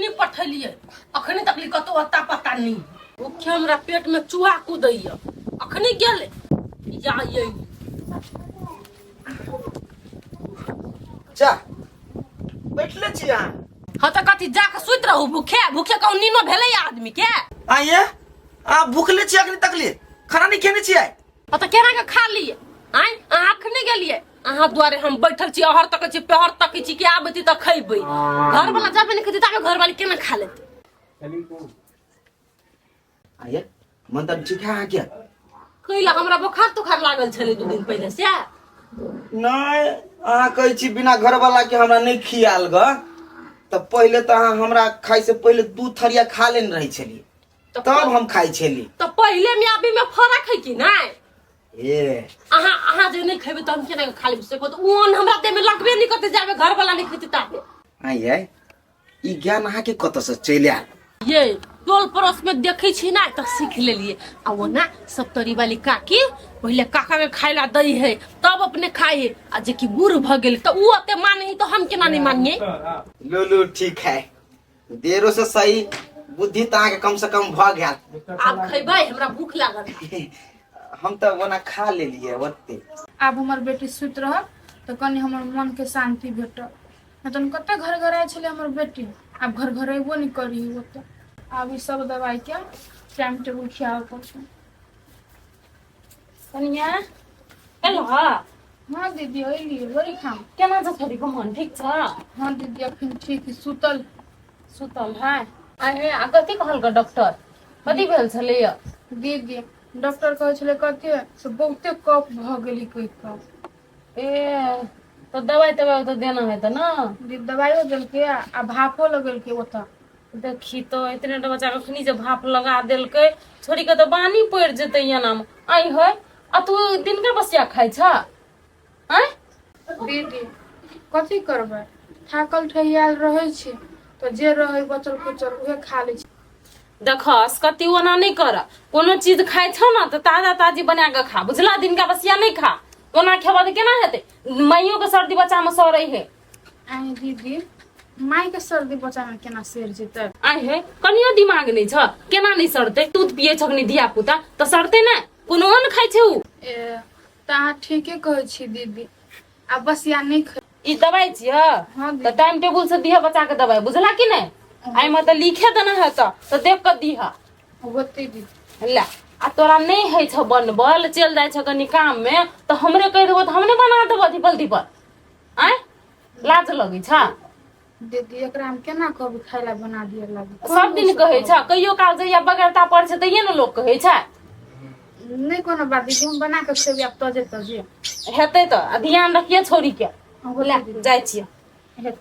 अखनी पठेलियै, अखनी तक कतौ अता पता नहीं। मुख्य हमरा पेट में चूहा कूदैया, अखनी गेलै या ये। जा बैठले छी अहाँ। हाँ तऽ कथी जाके सुति रहू भूखे भूखे? कहूँ नीनो भेलै आदमी के? आइए, अहाँ भूखले छी अखनी तकले, खाना नहीं खेने छियै? हाँ तऽ केना के खा लिए? आँय, अहाँ अखने गेलियै, अहाँ दुआरे हम बैठल छी, अहर तकै छी पहर तकै छी कि आबै तऽ खैबै। घर वाला जाबे नहि खेतै ताबे घर वाली केना खा लेतै? आइए, मन तऽ ठीक है अहाँके? कैला हमरा बोखार तुखार लागल छलै 2 दिन पहिले से। नहि, अहाँ कहै छी बिना घरवाला के हमरा नहि खियाल ग, तऽ पहिले तऽ अहाँ हमरा खाइ से पहिले 2 थरिया खा लेने रहै छलियै, तब हम खाइ छली। तऽ पहिले में अभी में फरक है कि नहि? ए। अहाँ अहाँ जे नहि खेबै तऽ हम केना खा लेबै से कहू तऽ? ओ अन्न हमरा देह में लगबे नहि करतै जाबे घरवाला नहि खेतै ताबे। आइए, ई ज्ञान अहाँके कतऽसँ चलि आयल? ये टोल पड़ोस में देखै छी ना तऽ सीख लेलिए। आ ओना सप्तरी वाली काकी पहिले काका के खाय ला दै है तब अपने खाइ है, आ जे कि बूढ़ भऽ गेल तऽ ऊ ओते माने तऽ हम केना नहीं मानिए? लू लू, ठीक है, देरो से सही बुद्धि तऽ अहाँके कम से कम भऽ गेल। आब खैबै? हमरा भूख लागल है। हम तऽ ओना खा लेलियै ओते। आब हमर बेटी सुति रहल तऽ कनि हमर मनके शान्ति भेटल, नहि तऽ कते घर घराइ छलै हमर बेटी, आब घर घरेबो नहि करी ओते। आब ई सब दवाइके टाइम टेबुल खियाबऽ पड़तै। कनिया एलह? हाँ दीदी, अयली बड़ी खाम। केना छ छोरी के मन? ठीक छ? हाँ दीदी, अखन ठीक है, सुतल। सुतल है? अरे, आ कथी कहलक डॉक्टर? कथी भेल छलैया? दीदी, डॉक्टर कहै छलै कथी से बहुते कफ भऽ गेली कहि कऽ। ए, तऽ दवाइ तवाइ तऽ देना है तऽ ने? दीदी, दवाइयो देलकै आ भाफो लगेलकै ओतऽ। देखी तो, इतने टा बच्चा के अखनी जे भाप लगा देलकै, छोड़ी के तऽ बानी पड़ि जेतै एनामे। आई है, आ तू दिनकर बसिया खाइ छ? आँय? दीदी, कथी करबै, थाकल ठहियाल रहै छी तऽ जे रहै बचल खुचल उहे खा लै छी। देख, असकती ओना नहि कर। कोनो चीज खाइ छौ ने तऽ ताजा ताजी बना कऽ खा, बुझला? दिनका बसिया नहि खा। ओना खेबऽ तऽ केना हेतै? माइयो के सर्दी बच्चा मे सड़ै है। आइ दीदी, माय के सर्दी बच्चा में केना सड़ जेतै? आइ हे, कनियो दिमाग नहि छ? केना नहि सड़तै? दूध पियै छखनी धिया पुता तऽ सड़तै ने? कोनो अन्न खाइ छै उ? ए, तऽ अहाँ ठीके कहै छी दीदी, आ बसिया नहि खै। ई दवाई छिय। हाँ। तऽ टाइम टेबुल से दिह बच्चा के दवाई, बुझला कि नहि? एहिमे तऽ लिखे देने है तऽ देख कऽ दिह। होतै दीदी। ले, आ तोरा नहि होइ छौ बनबल, चलि जाइ छौ कनि काम मे, तऽ हमरे कहि देबो तऽ हमरे बना देबो धीपल धीपल। आँय, लाज लगै छ? दीदी, एकरा हम केना कहबै खाय ला बना दिअ लागी? सब दिन कहै छ? कहियो काल जहिया बगैरता पड़ै छै तहिये ने लोक कहै छै। नहि कोनो बात दीदी, हम बना कऽ खेबै आब तजे तजे। हेतै तऽ, आ ध्यान रखिए छौरी के। ले, जाइ छियै।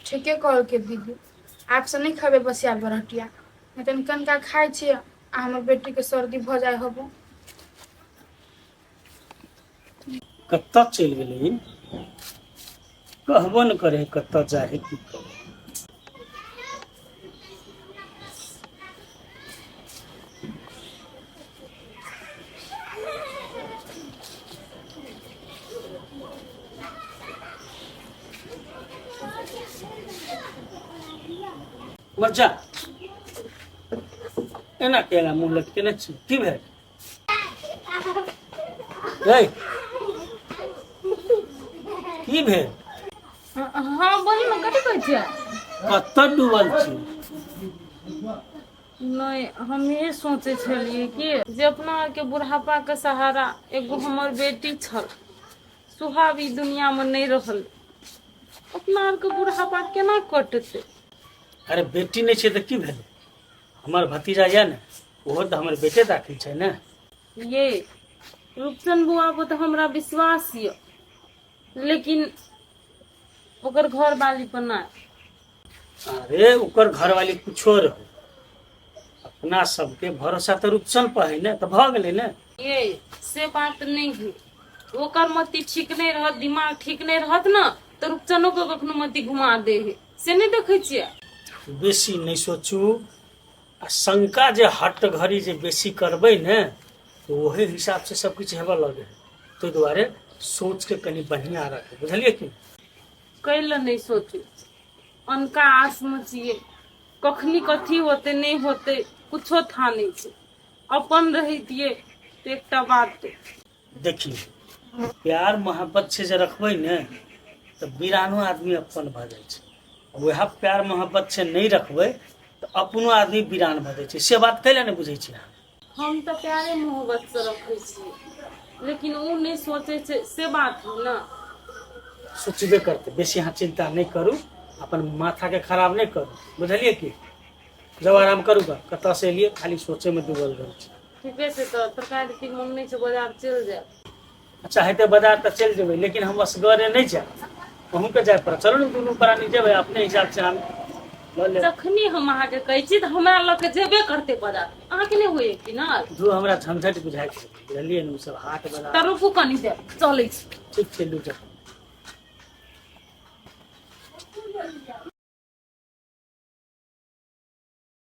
ठीके कहलकै दीदी, आबसँ नहि खेबै बसिया बरहटिया, नहि तऽ कनिका खाइ छियै आ हमर बेटीके सर्दी भऽ जाइ होबो। कतऽ चलि गेलै ई? कहबो ने करे है कतऽ जाइ है, की करे। बच्चा, एना केना मुँह लटकेने छी? की भेल? ए, की भेल? हाँ, बोलू ने, कथी कहै छियै? कतऽ डूबल छी? नहि, हम इहे सोचै छलियै कि जे अपना आरके बुढ़ापाके सहारा एगो हमर बेटी छल, सुहाब ई दुनियामे नहि रहल, अपना आरके बुढ़ापा केना कटतै? अरे, बेटी नहि छै तऽ की भेलै? हमर भतीजा यऽ ने, ओहो तऽ हमर बेटे दाखिल छै ने। ये रूपचंद बुआ पर तऽ हमरा विश्वास यऽ, लेकिन ओकर घर वाली पर नहि। अरे, ओकर घरवाली कुछो रहो, अपना सबके भरोसा तऽ रूपचंद पर है ने, तऽ भऽ गेलै ने। ये से बात नहीं है, ओकर मति ठीक नहीं रहत, दिमाग ठीक नहीं रहत ने तऽ रूपचनो के कखनो मति घुमा दे है, से नहीं देखै छियै? बेसी नहि सोचू, आ शंका जे हट घड़ी जे बेसी करबै ने तऽ ओही हिसाबसँ सब किछु हेबऽ लगै है। ताहि दुआरे सोचके कनि बढ़िआँ रखै, बुझलियै कि? कैले नहि सोचू? अनका आसमे छियै, कखनी कथी होतै नहि होतै कुछो था नहि छै। अपन रहितियै तऽ एकटा बात। देखियौ, प्यार मोहब्बत से जे रखबै ने तऽ वीरानो आदमी अपन भऽ जाइ छै। वएह प्यार मोहब्बत से नहि रखबै तऽ अपनो आदमी वीरान भऽ जाइ छै। से बात कैला नहि बुझै छियै अहाँ? हम तऽ प्यारे मोहब्बतसँ रखै छियै, लेकिन ओ नहि सोचै छै, से बात है ने। सोचबे करतै, बेसी अहाँ चिन्ता नहि करू, अपन माथाके खराब नहि करू, बुझलियै की? जाउ आराम करू गा, कतऽसँ एलियै खाली सोचैमे डूबल रहै छी। ठीके छै, तऽ तरकारी तीमन नहि छै, बाजार चलि जायब। अच्छा हेतै बाजार तऽ चलि जेबै, लेकिन हम असगरे नहि जायब, अहूँके जाय पड़त। चलू ने दुनू प्राणी जेबै, अपने हिसाबसँ हम लऽ लेब। जखनी हम अहाँके कहै छी तऽ हमरा लऽ के जेबे करतै बाजार, अहाँके नहि होइए कि ने? धू, हमरा झंझट बुझाइ छै, बुझलियै ने, ओ सब हाट बाजार। तऽ रुकू कनी देर, चलै छी। ठीक छै, लू जाउ।